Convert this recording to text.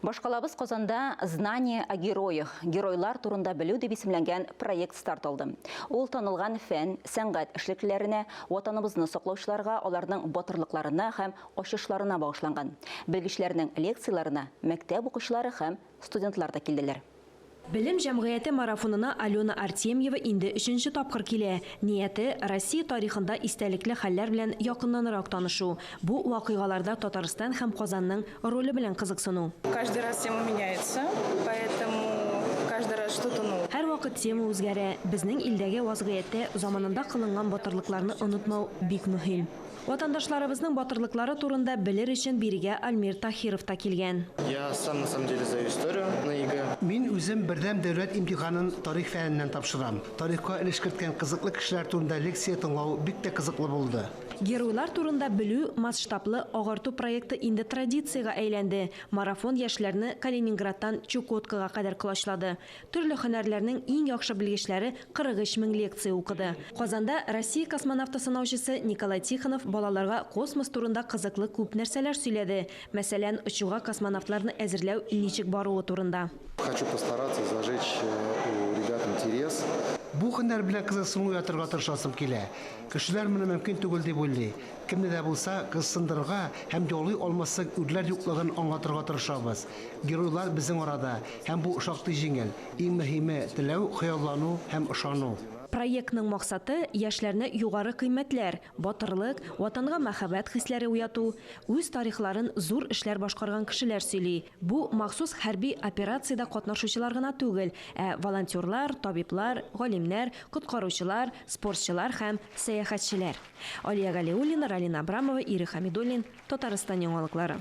Башкалабыз Казанда Знание о героях, геройлар турында белү дип исемләнгән проект старт алды. Ул танылган фән, сәнгать эшлеклеләренә, Ватаныбызны саклаучыларга, аларның батырлыкларына һәм ачышларына багышланган. Белгечләрнең лекцияләренә мәктәп укучылары һәм студентлар да килделәр. Белем җәмгыяте марафонына Алена Артемьева инде өченче тапкыр килә. Нияте, Россия тарихында истәлекле хәлләр белән якыннанрак танышу, бу вакыйгаларда Татарстан һәм Казанның роле белән кызыксыну. Каждый раз тема меняется, поэтому каждый раз что-то новое. Һәрвакыт тема үзгәрә. Безнең илдәге вазгыятьтә заманында кылынган батырлыкларны онытмау бик мөһим. Ватандашларыбызның батырлыклары турында белер өчен бирегә Альмир Таһиров та килгән. Я сам на самом деле сдаю историю на ЕГЭ. Мин үзем бердәм дәүләт имтиханын тарих фәненнән тапшырам. Тарихка өлеш керткән кызыклы кешеләр турында лекция тыңлау бик тә кызыклы булды. Геройлар турында белү масштаблы агарту проекты инде традициягә әйләнде. Марафон яшьләрне Калининградтан Чукоткага кадәр колачлады. Төрле һөнәрләрнең иң яхшы белгечләре 43 мең лекция укыды. Казанда Россия космонавты-сынаучысы Николай Тихонов балаларга космос турында кызыклы күп нәрсәләр сөйләде. Мәсәлән, очуга космонавтларны әзерләү ничек баруы турында. Хочу постараться зажечь у ребят интерес. Бу һөнәр белән кызыксыну уятырга тырышасым килә. Кешеләр моны мөмкин түгел дип уйлый. Кемне дә булса кызыксындырырга һәм яулый алмаслык үрләр юклыгын аңлатырга тырышабыз. Геройлар безнең арада, һәм бу шактый җиңел. Иң мөһиме, теләү, хыяллану һәм ышану. Проектның максаты, яшьләрне югары кыйммәтләр, батырлык, Ватанга мәхәббәт хисләре уяту. Үз тарихларын зур эшләр башкарган кешеләр сөйли. Бу махсус хәрби операциядә катнашучылар гына түгел, ә волонтерлар, табиблар, галимнәр, коткаручылар, спортчылар һәм сәяхәтчеләр. Алия Галиуллина, Ралина Абрамова, Ирек Хәмидуллин, Татарстан яңалыклары.